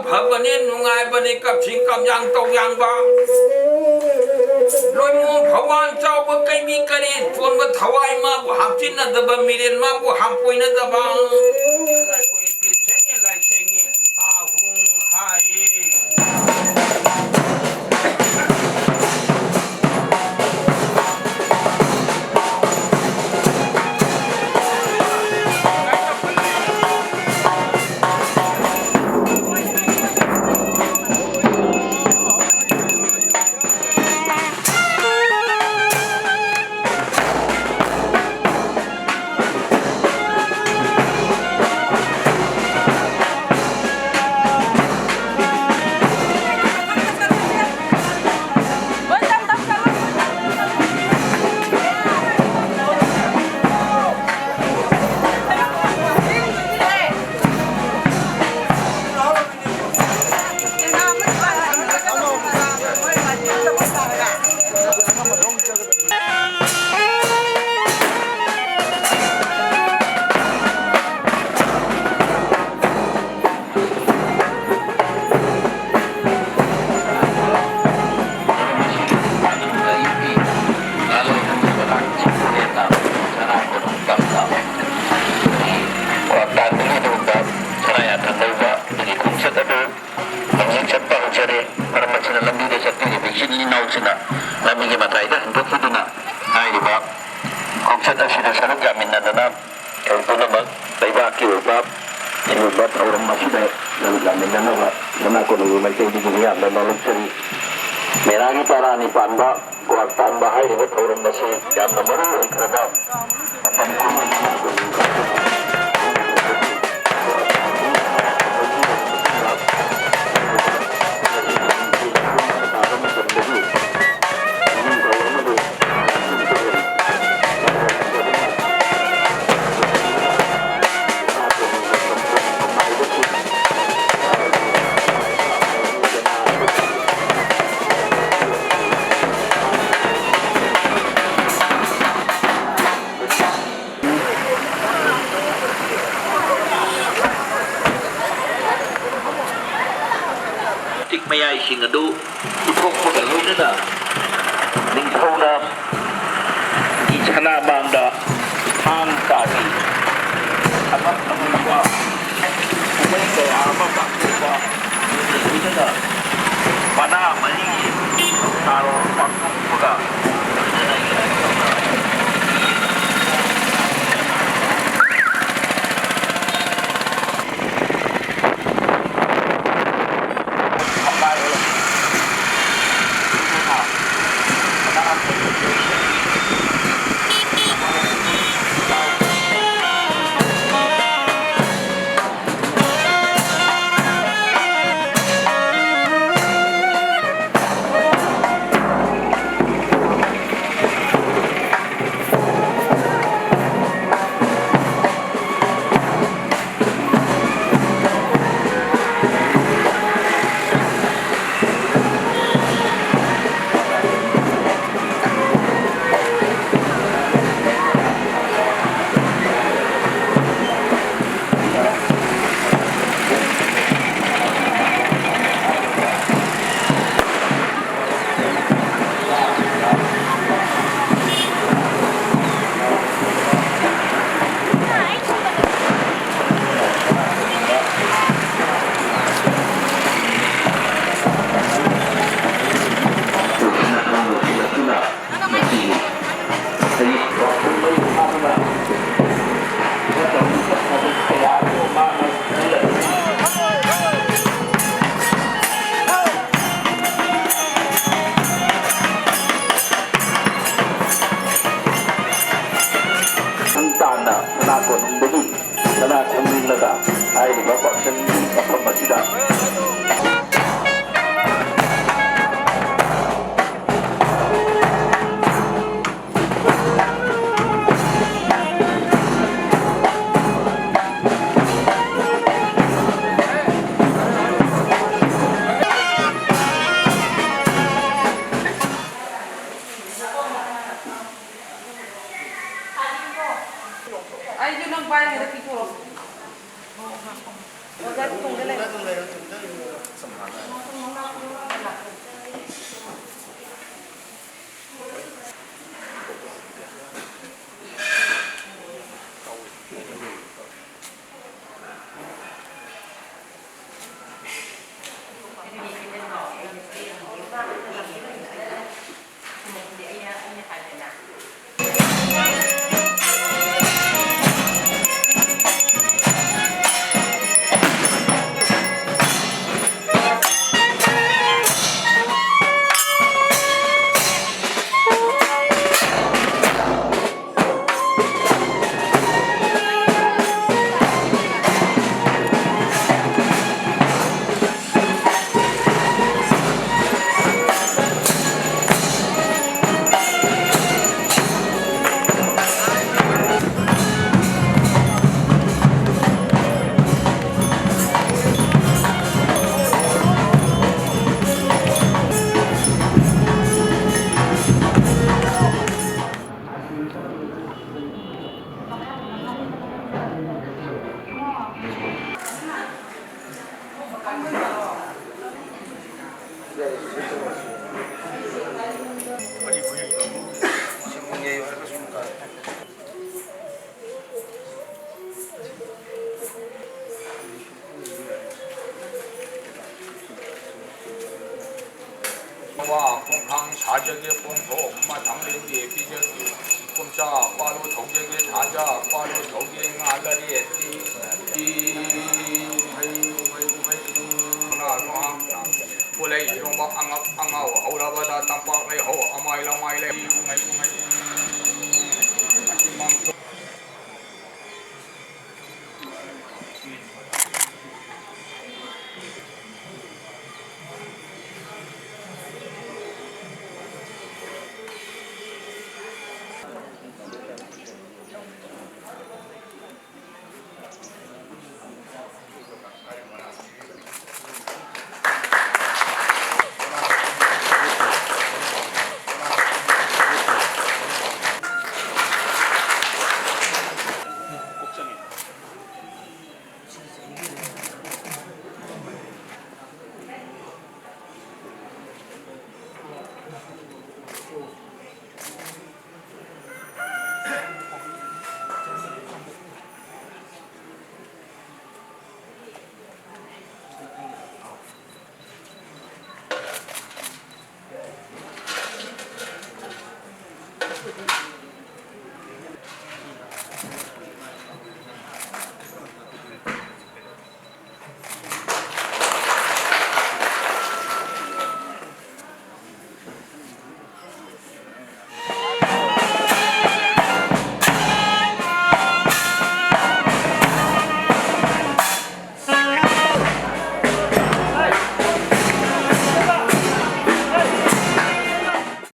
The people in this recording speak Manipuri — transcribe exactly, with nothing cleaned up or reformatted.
ꯐꯕꯅꯤ, ꯅꯨꯡꯉꯥꯏꯕꯅꯤ, ꯀꯞꯁꯤꯡ ꯀꯞꯌꯥꯡ ꯇꯧꯌꯥꯡꯕ꯫ ꯂꯣꯏꯃꯣꯡ ꯐꯧꯕꯥꯜ ꯆꯥꯎꯕ ꯀꯩꯕꯤ ꯀꯔꯤ ꯆꯣꯟꯕ ꯊꯋꯥꯏ ꯃꯥꯕꯨ ꯍꯥꯞꯆꯤꯟꯅꯗꯕ ꯃꯤꯔꯦꯟ ꯃꯥꯕꯨ ꯍꯥꯞꯄꯣꯏꯅꯗꯕ꯫ ꯂꯥꯏꯁꯦꯡꯉꯤ, ꯂꯥꯏꯁꯦꯡꯉꯤ, ꯍꯥ ꯍꯨꯡ ꯍꯥꯏꯌꯦ꯫ ꯈ꯭ꯋꯥꯡ ꯇꯥꯟꯕꯒꯤ ꯃꯑꯣꯡꯗ ꯁꯅꯥ ꯌꯥꯊꯪ ꯂꯧꯕ ꯑꯗꯒꯤ ꯈꯣꯡꯆꯠ ꯑꯗꯨ ꯍꯧꯖꯤꯛ ꯆꯠꯄ ꯍꯧꯖꯔꯦ꯫ ꯃꯔꯝ ꯑꯁꯤꯅ ꯂꯝꯕꯤꯗ ꯆꯠꯄꯤꯔꯤꯕ ꯏꯆꯤꯜ ꯏꯅꯥꯎꯁꯤꯡꯅ ꯂꯝꯕꯤꯒꯤ ꯃꯇꯥꯏꯗ ꯍꯦꯟꯗꯣꯛꯈꯤꯗꯨꯅ ꯍꯥꯏꯔꯤꯕ ꯈꯣꯡꯆꯠ ꯑꯁꯤꯗ ꯁꯔꯨꯛ ꯌꯥꯃꯤꯟꯅꯗꯅ ꯑꯩꯈꯣꯏ ꯄꯨꯝꯅꯃꯛ ꯂꯩꯕꯥꯛꯀꯤ ꯑꯣꯏꯕ ꯁꯤꯒꯨꯝꯕ ꯊꯧꯔꯝ ꯑꯁꯤꯗ ꯁꯔꯨꯛ ꯌꯥꯃꯤꯟꯅꯅꯕ ꯃꯅꯥ ꯀꯣꯅꯨꯡꯒꯤ ꯃꯩꯇꯩꯗꯒꯤ ꯃꯤꯌꯥꯝꯗ ꯅꯣꯂꯨꯛꯆꯔꯤ꯫ ꯃꯦꯔꯥꯒꯤ ꯄꯥꯔꯥꯅꯤ ꯄꯥꯟꯕ, ꯀ꯭ꯋꯥꯛ ꯇꯥꯟꯕ ꯍꯥꯏꯔꯤꯕ ꯊꯧꯔꯝ ꯑꯁꯤ ꯌꯥꯝꯅ ꯃꯔꯨ ꯑꯣꯏꯈ꯭ꯔꯕ ꯃꯇꯝ ꯈꯨꯗꯤꯡꯃꯛꯇ ꯃꯌꯥꯏꯁꯤꯡ ꯑꯗꯨ ꯎꯠꯊꯣꯛꯄꯒ ꯂꯣꯏꯅꯅ ꯅꯤꯡꯊꯧꯅ ꯁꯅꯥꯃꯥꯡꯗ ꯊꯥꯡ ꯇꯥꯒꯤ ꯑꯉꯝ ꯑꯉꯝꯕ ꯀꯨꯝꯍꯩ ꯀꯌꯥ ꯑꯃ ꯄꯥꯡꯊꯣꯛꯄ ꯂꯣꯏꯅꯅ ꯃꯅꯥ ꯃꯔꯤ ꯊꯥꯔꯣ ꯄꯥꯡꯊꯣꯛꯄꯒ ꯂꯣꯏꯅꯅ ꯇꯥꯟꯅ ꯁꯅꯥ ꯀꯣꯅꯨꯡꯗꯒꯤ ꯁꯅꯥ ꯈꯣꯡꯅꯤꯡꯂꯒ ꯍꯥꯏꯔꯤꯕ ꯐꯪꯁꯟꯒꯤ ꯃꯐꯝ ꯑꯁꯤꯗ ꯑꯩꯁꯨ ꯅꯪ ꯄꯥꯏꯔꯤꯉꯩꯗ ꯄꯤꯊꯣꯔꯛꯑꯣ꯫ ꯑꯣꯖꯥ ꯊꯣꯡꯗ ꯂꯩ꯫ ꯈꯣꯡꯊꯥꯡ ꯁꯥꯖꯒꯦ, ꯄꯣꯡꯊꯣꯛ ꯃꯊꯪ ꯂꯦꯟꯒꯦ ꯄꯤꯖꯒꯦ꯫ ꯀꯨꯝꯆꯥ ꯄꯥꯜꯂꯨ ꯊꯧꯖꯒꯦ, ꯊꯥꯖ ꯄꯥꯜꯂꯨ ꯊꯧꯒꯦ, ꯉꯥ ꯂꯔꯦꯠꯇꯤ꯫ ꯄꯣꯂꯩ ꯏꯔꯣꯝꯕ ꯑꯉꯛ ꯑꯉꯥꯎ ꯍꯧꯔꯕꯗ ꯇꯝꯄꯥꯛ ꯂꯩꯍꯧ ꯑꯃꯥꯏ ꯂꯃꯥꯏ ꯂꯩ꯫